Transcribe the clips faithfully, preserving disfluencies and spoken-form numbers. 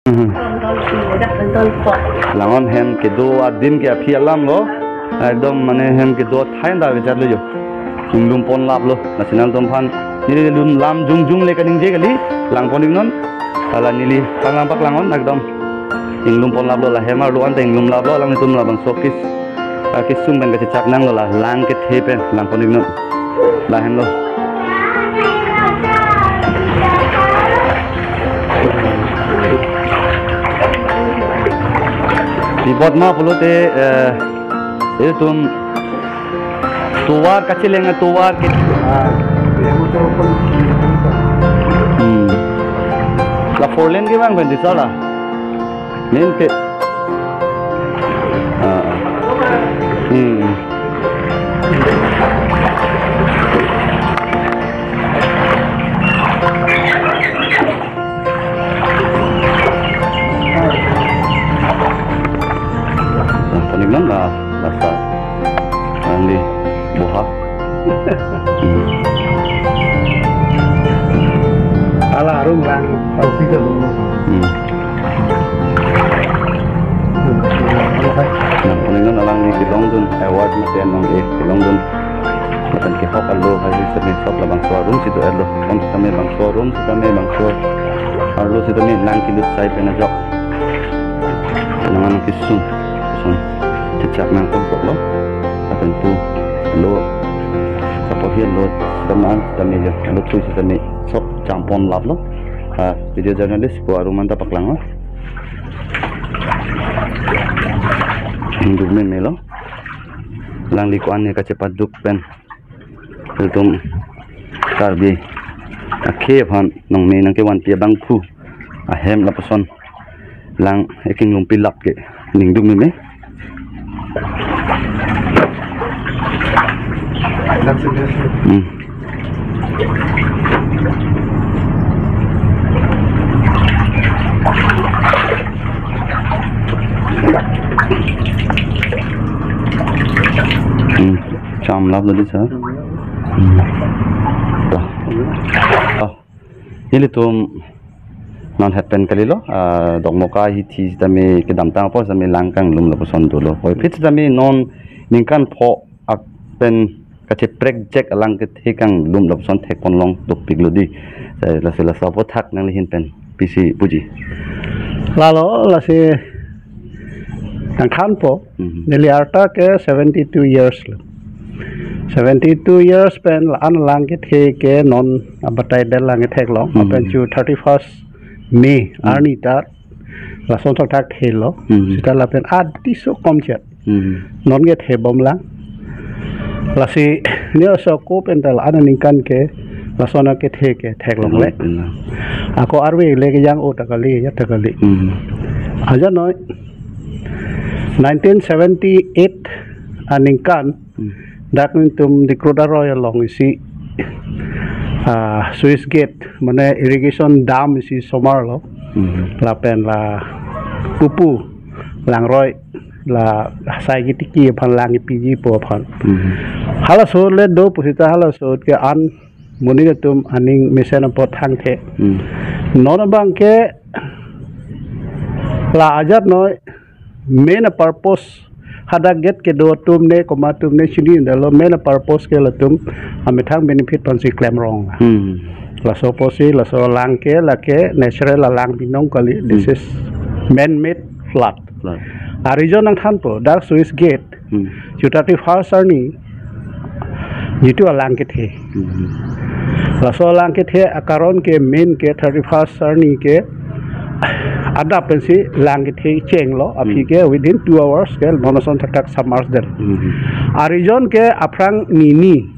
Mhm. Langnon hem kedo adim ke aphi alam lo. Ekdom mane hem kedo thai ta kecharlo jo. Inglum ponlaplo. National atum aphan neli lun lam jongjong le kaningje kali. Langpon-iknon. Hala neli panglang paklang-on ekdom. Inglum ponlaplo, la hem arlo anta inglumlaplo, alanglitum labangso kis, ah, kisung pen kachechak nanglo, la lang kethe pen langpon-iknon. La henlo. Pi apot ma pulote, eh, itum tovar kacheleng, tovar ke. Ah, ya, mutu pun. Hmm. La four lane ke bang pen di sala. Main ke. Ah, ah. Hmm. Langpon-iknon la, lasa. Alangli boha. Hmm. Ala arum lang, tau kita dulu. Hmm. Langpon-iknon alangli kelongdun award mate non eh kelongdun. Mate kehok arlo hai sitame sob labangso arum si do-etlo. Kom sitame bangso arum sitame bangso arlo sitame lang kelut sai pen ajok. Nang-an kisung, kisung. Chechak nangkok-koklo. Lapen pu lo. Kapo hian lo sitame an sitame jo. Lo thui sitame sob cham ponlaplo. Ah, video journalist ko arum anta paklang lo. Hindu men melo. Alangli ko-an ne kachepaduk pen. Ilitum Karbi akhei aphan nong me nangkevanpi abangphu ahem lapuson lang ekinglum pilap ke ningduk meme. Hmm. Hmm. Cham lap tadi, sir. Hmm. Toh. Toh. Ilitum non het pen kalilo, ah, Dokmoka hithi sitame kedamtang apor sitame lang kanglum lapuson dolo. Puvoiphit sitame non ningkan pho ak pen kacheprek jek alang kethe kanglum lapuson thekponlong dopiklo di. Sai lasi laso aphuthak nangli ahin pen pisi puji. Lalo lasi nangthanpo, mhm, neli arta ke seventy two years lo. Seventy two years pen la-an lang kethe ke non abatai del lang kethek lo. Mhm. Lapen chu thirty first May, mhm, arni ta lason thakthak thelo. Mhm. Sita lapen adi so kom chet. Mhm. Non kethe bom lang. Lasi ne oso ko pen ta la-an aningkan ke lason akethe ke theklongle. Theklongle. Ako arve le ke yang o ta kali, ya ta kali. Mhm. Aja noi nineteen seventy eight aningkan, hmm, dak nelitum Dikroda Royal along isi, ah, sluice gate, mane irrigation dam isi osomar lo. Hmm. Lapen la upu langroi la sai ketiki aphan lang kepiji pu aphan. Hmm. Halaso le do pusita halaso ke an monit atum aning mesen apot thangthe. Hmm. Non abang ke la ajat noi main purpose hadak gate kedo atum ne komat atum ne chinidetlo, main purpose ke latum amethang benefit aphansi klemrong. Hmm. Laso apotsi laso lang ke lake natural alang binong kali. This, hmm, is man-made flood. Flood. Arejon nangthanpo, dak sluice gate, hmm, chu thirty first arni jitu alang kethe. Hmm. Laso alang kethe akaron ke main ke thirty first arni ke adap pensi lang kethe chenglo, aphi, hmm, ke within two hours ke non ason thakthak submerge del. Hmm. Arejon ke aphrang nini,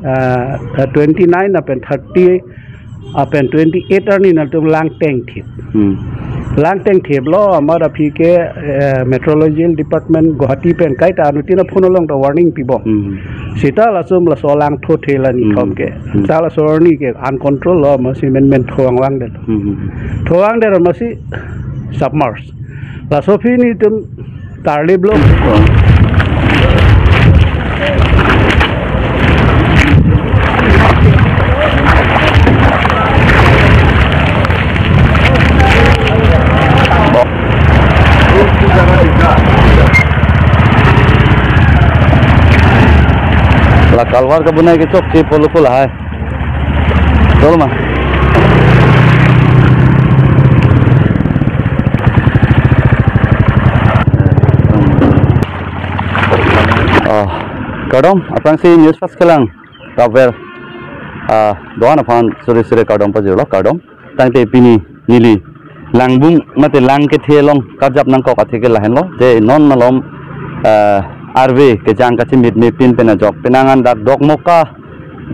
ah, twenty nine lapen thirty lapen twenty eight arni nelitum lang tengthip. Hmm. Lang tengthiplo, amat aphi ke, eh, Meteorological Department Guwahati pen kaita anuttin aphone along ta warning pibom. Hmm. Sita lason laso alang thothe la ni, hmm, thom ke. Hmm. Sita laso arni ke uncontrol lo, amatsi menmen thovang vangdetlo. Hmm. Thovang det amatsi submerge. Laso aphi nelitum tarlip lo. Kalvar kabonai kechokche pulo ko lahai. Dolo ma. Ah, kardom, aphrangsi News Fast kelang. Kaver, ah, doan aphan suri suri kardom pajirlo, kardom. Tangte pini neli Langbung mate Langkethe along karjap nangkok athe ke lahenlo. Je non malom, ah, arve kejang kachimit mepin pen ajok penang an dak Dokmoka,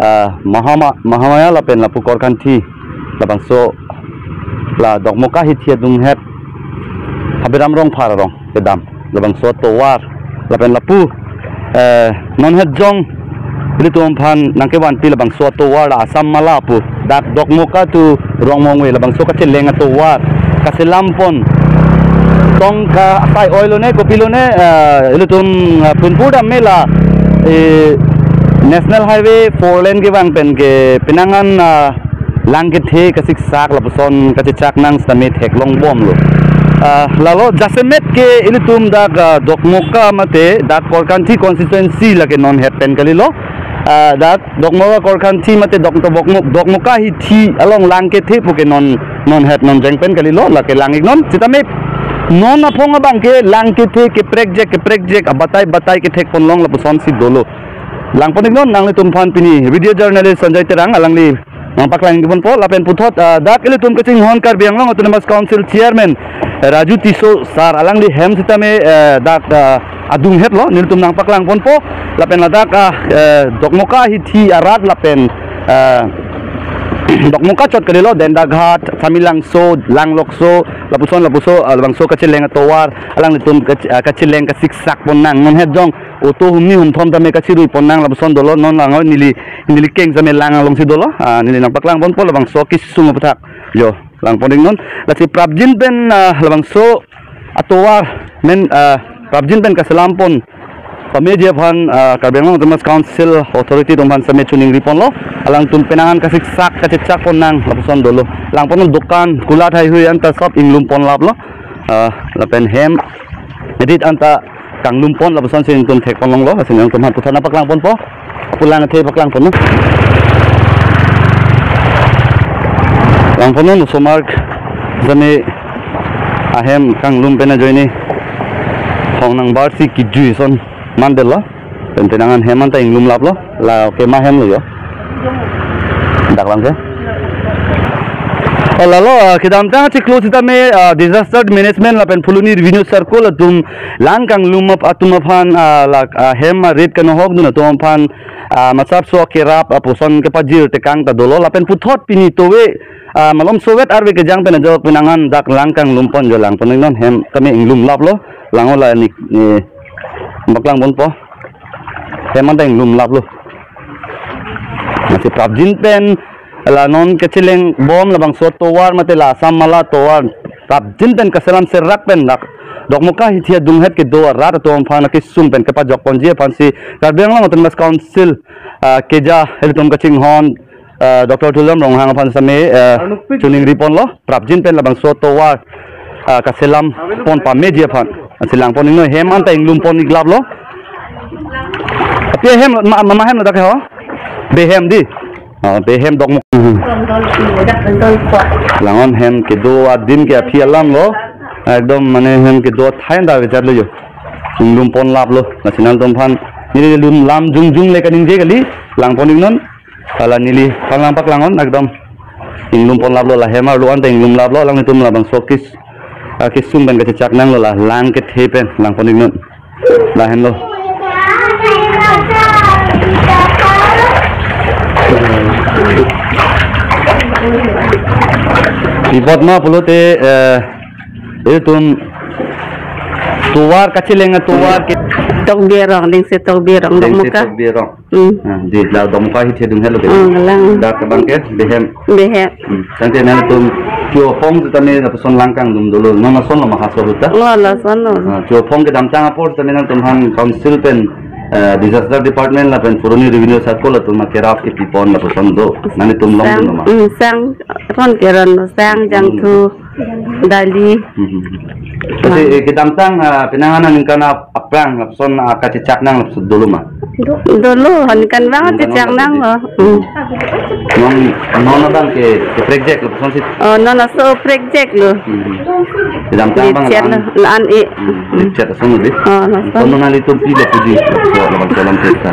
ah, Mahama, Mahamaya lapen lapu Korkanthi labangso la Dokmoka hithi adunghet Haberam Rongphar arong kedam labangso atovar lapen lapu, eh, non het jong ilitum aphan nangkevanpi labangso atovar la Assam Mala pu dak Dokmoka to Rongmongve labangso kacheleng atovar kaselam pon tong ka sai oilo ne kopilo ne, eh, ilitum, eh, punpur dam mela, eh, National Highway four lane kevang pen ke penang an, ah, Langkethe kasiksak lapuson kachechak nang sitame theklong bomlo. Ah, lalo jasemet ke ilitum dak, ah, Dokmoka mate dak Korkanthi constituency lake non het pen kalilo. Ah, dak Dokmoka Korkanthi mate Dok-, Dokmo-, Dokmoka hithi along Langkethe pu ke non, non het non jeng pen kalilo, lake lang-iknon. Sitame non aphong abang ke Langkethe keprekjek, keprekjek, abatai, batai kethek ponlong lapusonsi dolo. Lang pon-iknon, nanglitum aphan pini video journalist Sanjay Terang alangli nangpaklang ponpo, lapen puthot, ah, dak ilitum kachinghon Karbi Anglong Autonomous Council Chairman Raju Tisso sir alangli hem sitame, eh, dak, ah, adunghetlo, nelitum nangpaklang ponpo, lapen ladak, ah, eh, Dokmoka hithi arat lapen, eh, Dokmoka chot kalilo, Dendaghat, Samelangso, Langlokso, lapuson, lapuson, ah, labangso kacheleng atovar, alanglitum kach-, ah, kacheleng kasiksak pon nang, non het jong auto humni humthom tame kachirui pon nang lapuson dolo, non lang neli, neli keng same lang alongsi dolo, ah, neli nangpaklang ponpo labangso kesung aputhak. Jo, lang pon-iknon. Lasi prapjin pen, ah, labangso atovar men, ah, prapjin pen kaselam pon pameji aphan, ah, Karbi Anglong Autonomous Council authority atum aphan same choningri ponlo. Alangtum penang an kasiksak kachechak pon nang lapuson dolo. Lang pon, dokan kulat haihui anta sop inglum ponlaplo. Ah, lapen hem edit anta kanglum pon lapusonsi nelitum thek ponlonglo, lasi nangtum aphan puthot nangpaklang ponpo. Pulang athe paklang ponnon. Lang ponnon osomar sitame ahem kanglum pen ajoine hong nangbarsi kijui ason mandetlo. Pen penang an hem anta inglumlaplo. La kema hemlo jo. Dak lang ke. Oh, lalo, ah, kedamtang chiklo sitame, ah, Disaster Management lapen Phuloni Revenue Circle atum lang kanglum ap-, atum aphan, ah, la, ah, hem arit kanohokdun atum aphan, ah, masap so kerap, ah, puson kepajir tekang ta dolo lapen puthot pini towe, ah, malom sovet arve kejang pen ajok penang an dak lang kanglum pon jo, lang pon-iknon, hem tame inglumlaplo, lang ola ni, ni, paklang ponpo. Hem anta inglumlaplo. Lasi prapjin pen la non kacheleng bom labangso atovar mate la Assam Mala atovar prapjin pen kaselam serak pen dak Dokmoka hithi adunghet kedo arat atum aphan kesung pen kepajok ponji aphansi Karbi Anglong Autonomous Council, ah, keja ilitum kachinghon, ah, Doctor Tuliram Ronghang aphan same, ah, choningri ponlo. Prapjin pen labangso atovar, ah, kaselam pon pameji aphan. Lasi lang pon-iknon, hem anta inglum pon-iklaplo. Api hem ma, ma, ma hemlo dak ho? Behem di. Oh, behem Dokmoka. Lang non hem kedo adim ke aphi alamlo. Ekdom mane hem kedo athai anta kechatlo jo. Inglum ponlaplo. Lasi nangtum aphan neli lum lam jongjong le kaningje kali. Lang pon-iknon. Hala neli phan nangpaklang non, ekdom inglum ponlaplo, la hem arlo anta inglumlaplo, alanglitum labangso kes-, ah, kesung pen kachechak nanglo la Langkethe pen, lang pon-iknon. Lahenlo. Pi apot ma pulote, eh, ilitum tovar kacheleng atovar ke Tokbi arong, Dengse Tokbi arong, Dengse Dokmoka. Tokbi arong. Hmm. Ah, di la Dokmoka hithi adunghetlo ke. Oh, lang. Dak abang ke behem. Behem. Hmm. Tangte nangtum cho phong sitame lapuson lang kanglum dolo. Non lasonlo ma ha so huta? Oh, lasonlo. Ah, cho phong kedamtang apor sitame nangtum aphan council pen, eh, disaster department lapen Phuloni Revenue Circle atum kerap kepi pon lapuson do. Nangtum longdunlo ma? Hmm, sang ron ke ron, sang jangthu, dali. Hmm, hmm, hmm. Lasi, eh, kedamtang, ah, penang an aningkan ap-, aphrang lapuson, ah, kachechak nang lapuson dolo ma? Dolo, han kan bang, hmm, chechak nang lo. Hmm. Non, non abang ke, ke project lo, kosonsi? Oh, non aso project lo. Hmm. Kedamtang abang licet lo, an-e. Hmm. Licet asong lo di. Oh, laso. Kono nangli tum pilo puji, so, labangso alam cerita.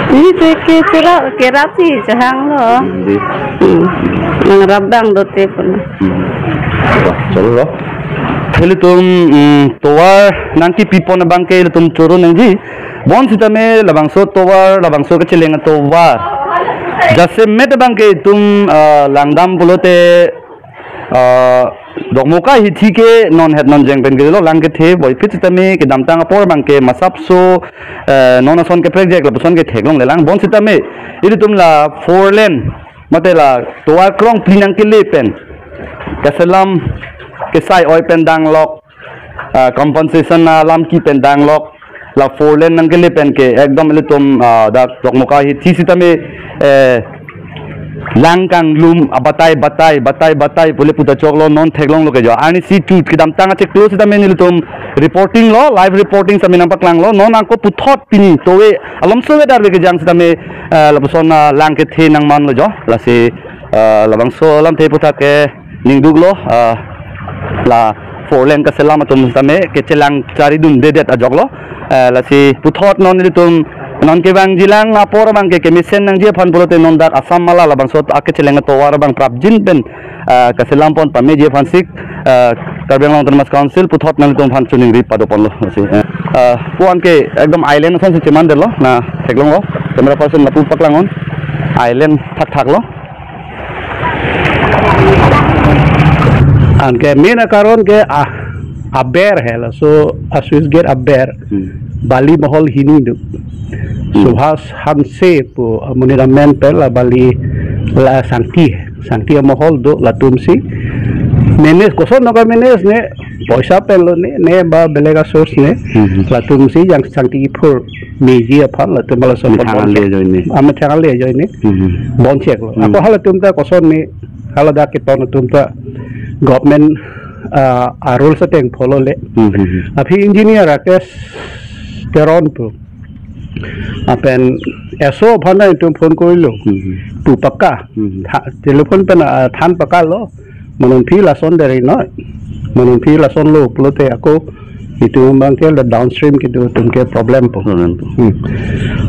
Ini ke, ke cerap, kerap si, chehang lo. Hmm, di. Hmm. Nangrap abang dote pun. Hmm. Wah, cholo lo. Ilitum, hmm, tovar nangkepipon abang ke ilitum choro nangji. Bonsitame labangso tovar, labangso kecheleng atovar jasemet abang ke itum, ah, langdam pulote, ah, Dokmoka hithi ke non het non jeng pen kelo lang kethe, puvoiphit sitame kedamtang apor abang ke masapso, eh, non ason ke project lapuson ke theklongle lang. Bonsitame ilitum la four lane mate la tovar krongphli nangkele pen, kaselam kesai oi pen danglok, ah, compensation alam kepi pen danglok, la four lane nangkele pen ke ekdom ilitum, ah, dak Dokmoka hithi sitame, eh, lang kanglum abatai batai, batai batai pule puta choklo, non theklonglo ke jo. Arnisi tu kedamtang achiklo sitame nelitum reporting lo, live reporting sitame nangpaklanglo, non ako puthot pini tovar alomso ave darve kejang sitame, eh, lapuson, ah, lang kethe nangmanlo jo. Lasi, eh, labangso alamthe aputhak ke ningduklo, ah, la four lane kaselam atum sitame kechelang charidundedet ajoklo. Eh, lasi puthot non ilitum non kevangjilang apor abang ke kemesen nangji aphan pulote non dak Assam Mala labangso akecheleng atovar abang prapjin pen, ah, kaselam pon pameji aphan si, ah, Karbi Anglong Autonomous Council puthot nangtum aphan choningri padoponlo. Lasi, eh, ah, puan ke ekdom island asonsi chemandetlo, nang theklonglo, camera person lapu paklang-un, island thakthak lo. Anke main akaron ke, ah, aber he laso a-sluice gate aber. Hmm. Bali mohol hini do. Hmm. Subhas Hanse pu amonit amen pen la Bali la Sangti, Sangti amohol do, latumsi manage, koson nangka-manage ne, poisa pen lo ne, ne ba belega source ne, Hmm. latumsi yang Sangti iphur meji aphan latum bala so Methang ale ajoine. Ah, methang ale ajoine. Hmm. Boncheklo. Hmm. Ako halatum ta koson ne, hala dak keton atum ta government, ah, a-rules ateng follow le. Hmm, hmm, hmm. Aphi engineer Rakesh Teron pu. Lapen S O aphan ta itum phone korilo. Hmm, hmm. Pu pakka. Hmm, hmm. Tha-, telephone pen, ah, than pakka lo. Manunphi lason deri noi. Manunphi lason lo pulote ako itum abang ke la downstream kedo atum ke problem po. Problem po. Hmm.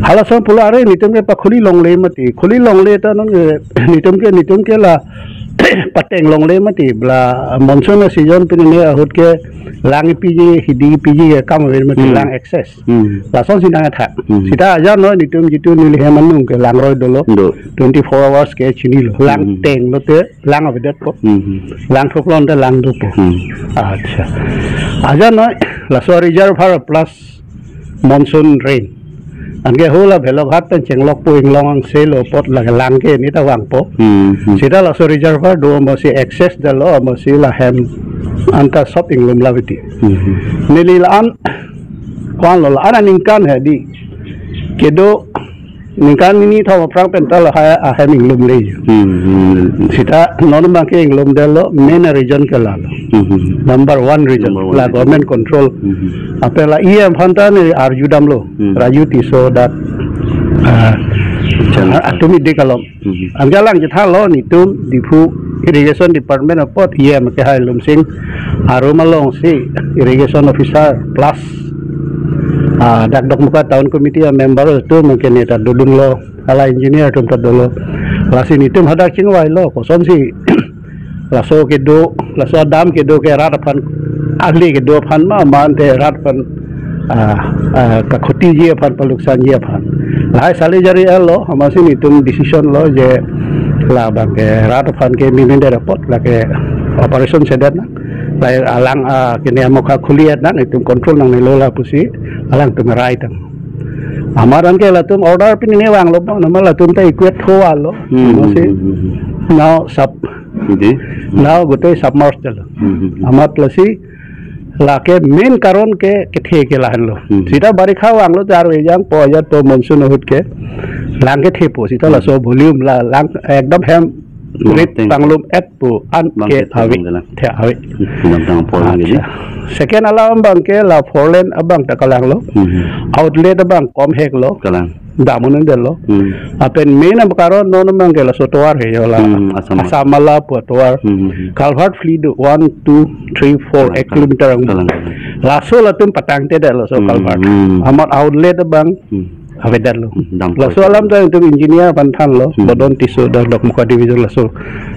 Halason pulo, are nitum ke pakhuli longle mati. Khuli longle ta non ke nitum ke, nitum ke la pateng longle mati. La monsoon season pini ne ahut ke lang piji, hidi piji ke kam ave mati, Hmm. lang access. Hmm. Lasonsi nangtha. Hmm. Sita aja noi nitum jitu neli hem anung ke langroi dolo. Do. Twenty-four hours ke chinilo. Lang Hmm. teng lote lang avedetpo. Hmm. Lang thok lonte lang dopo. Hmm. Acha. Aja noi, laso reservoir plus monsoon rain. Anke hula Bheloghat pen chenglokpo, Inglong Angse lo apot lake lang ke neta vangpo. Hmm. Hmm. Sita laso reservoir do amatsi access dolo amatsi la hem anta sop inglum la viti. Hmm. Neli la-an kwan lo, la-an aningkan he di. Kedo ningkan nini thom aphrang pen ta lahai ahem inglumle. Hmm, hmm. Sita non abang ke inglumdetlo, main reason ke lalo. Hmm, hmm. Number one reason. Number one La reason. Government control. Hmm, hmm. Apela E M aphan ta ne arjudamlo. Hmm. Raju Tisso dak, ah, Chan. ah, atum idik along. Hmm, hmm. Anke lang chethanlo nitum Diphu Irrigation Department apot E M kehai Lumsing arum alongsi irrigation officer plus, ah, dak Dokmoka Town Committee a-member atum ke neta dodunlo, hala engineer atum ta dolo. Lasi nitum hadak chingvailo, kosonsi laso kedo, laso dam kedo ke rat aphan, ale kedo aphan ma, mante rat aphan, ah, ah, kakhotiji aphan, paluksanji aphan. Lahai sale jari elo, amatsi nitum decision lo je labang ke rat aphan ke miminde apot lake operation sedet nang. Lahai alang, ah, kene amokha khuliet nang, itum control nangnelo la pusi alangtum rai tang. Amat anke latum order pini ne vanglo, nama latum ta equip tho alo. Hmm, Amatsi hmm, hmm, hmm. Now sub, Hindi. now gotei submerged lo. Hmm, hmm, hmm. Amat lasi lake main karon ke kethe ke lahenlo. Hmm. Sita barikha vanglo jar vejang po aja to monsoon ahut ke lang kethepo. Sita Hmm. laso volume la lang ekdom hem Hmm, rit teng. panglum et po an Bang ke kethe ave. lang. The ave. Kedamtang apor lang Acha. ini. Second alam abang ke la four lane abang ta kalanglo. Hmm. Outlet abang komheklo. Kalang. dam un-edetlo. Hmm. Lapen main akaron non abang ke laso tovar he jo la. Hmm, Assam. Assam Mala pu tovar. Hmm, hmm, hmm. Culvert phli do, one, two, three, four, Ah, ek kilometer ang. Kalang, kalang. Laso latum patangtedetlo laso Hmm, culvert. Hmm. Amat outlet abang Hmm. avedetlo. Hmm, dam Laso koi. alam ta itum engineer aphan thanlo, Hmm. Bodon Tisso, dak Dokmoka division laso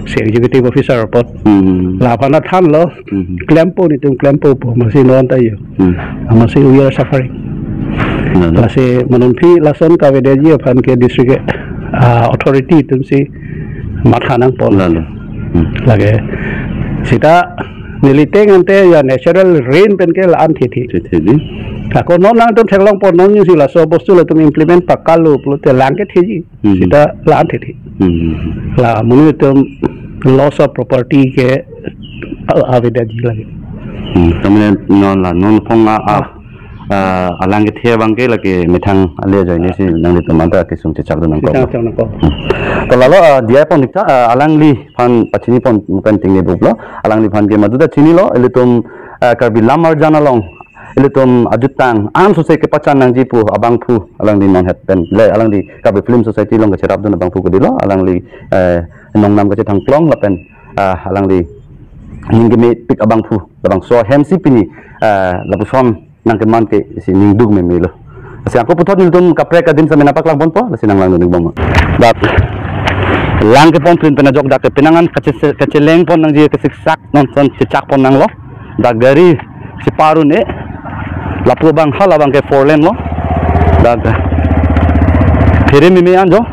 si executive officer apot. Hmm. Laphan thanlo, Hmm. klempo nelitum klempo po, amatsi non ta jo. Hmm. Amatsi we are suffering. Nah, nah. Lasi non aphi lason kavedeji aphan ke district, ah, authority atumsi matha nangpo. Lalu. Hmm. Lake. Seta neli ateng ante jo natural rain pen ke la-an thekthe. Thekthe di. Ako non nangtum theklongpo non si laso bostu latum implement pakalo pulote lang ketheji. Hmm. Seta la-an thekthe. Hmm. La monit atum loss of property ke a-, avedetji lake. Hmm. Tamane non la non phong a, a, Ah. ah, alang kethe abang ke lake methang ale ajoine si nanglitum anta kesung chechak dun nangkok. Chechak nangkok. Hmm. To lalo, ah, D I pon dikta, ah, alangliphan pachini pon pen tingne buplo, alangliphan ke maduta chinilo, ilitum, ah, Karbi Lammarjan along, ilitum ajutang, an sose kepachan nangji pu abangphu, alangli nonhet pen, le alangli Karbi Film Society along kacherap dun abangphu kedilo, alangli, eh, nongnam kachethang klong lapen, ah, alangli ning kemepik abangphu, labangso ahemsi pini, ah, lapuson nangkeman ke si ningduk memelo. Lasi ako puthot nelitum kaprek adim same nangpaklang ponpo, lasi nanglang dun bom. Dak lang kepon prin pen ajok dak ke penang an kache-, kacheleng pon nangji kesiksak non son chechak pon nanglo. Dak gari si par un-e. Lapu abang hala abang ke four lane lo. Dak phere meme an jo.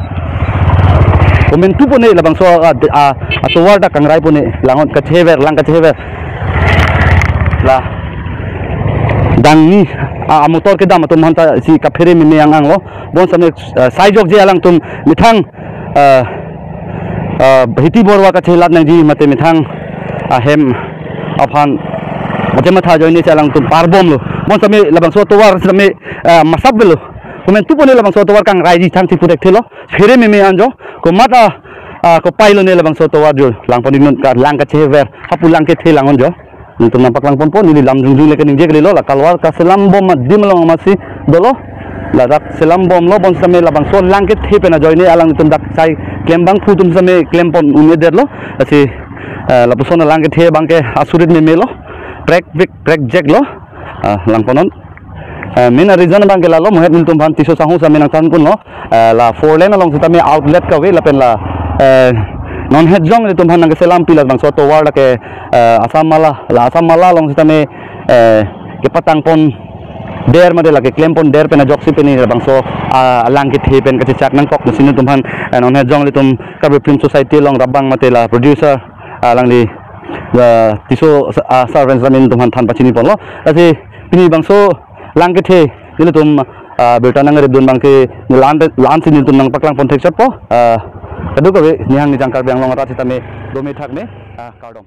Komantu pon-e labangso a, a, atovar dak kangrai pon-e, langot kachever, lang kachever. La dangni a, amotor kedam atum aphanta si kaphere meme ang-anglo. Bonsitame, eh, sai jokje alangtum methang, eh, eh, Hiti Borwa kachelat nangji mate methang ahem aphan kachematha ajoine si alangtum parbomlo. Bonsitame labangso atovar sitame, eh, masap avelo. Komantu pon-e labangso atovar kangraiji thangsi pu thekthelo. Phere meme an jo. Komat a, ah, kopai lone labangso atovar jo. Lang pon-iknon ka lang kachever. Hapu lang kethe lang un jo. Nelitum nangpaklang ponpo, neli lam jongjong le keningje kalilo, la kalvar kaselam bom adim along amatsi dolo. Ladak selam bomlo, bonsitame labangso lang kethe pen ajoine alangtum dak sai klem abangphu atum sitame klem pon un-edetlo. Lasi, eh, lapuson alang kethe abang ke asurit memelo. Prek vik, prek jeklo. Ah, lang ponnon. Eh, main reason abang ke lalo, mohet nelitum aphan Tisso sangho sitame nangthan ponlo. Eh, la four lane along sitame outlet kave lapen la, eh, non het jong nelitum aphan nangkeselam pi labangso atovar lake, eh, Assam Mala, la Assam Mala along sitame, eh, kepatang pon der mate lake klem pon der pen ajoksi pini labangso, ah, alang kethe pen kachechak nangkok, lasi nelitum aphan, eh, non het jong nelitum Karbi Film Society along rabang mate la producer, ah, alangli, ah, Tisso, ah, servants sitame nelitum aphan than pachini ponlo. Lasi pini bangso lang kethe nelitum, ah, birta nangrip dun abang ke la-an, la-ansi nelitum nangpaklang pon thekchotpo. Ah, kadokave nihang nijang Karbi Anglong arat sitame dome thakme, ah, kardom.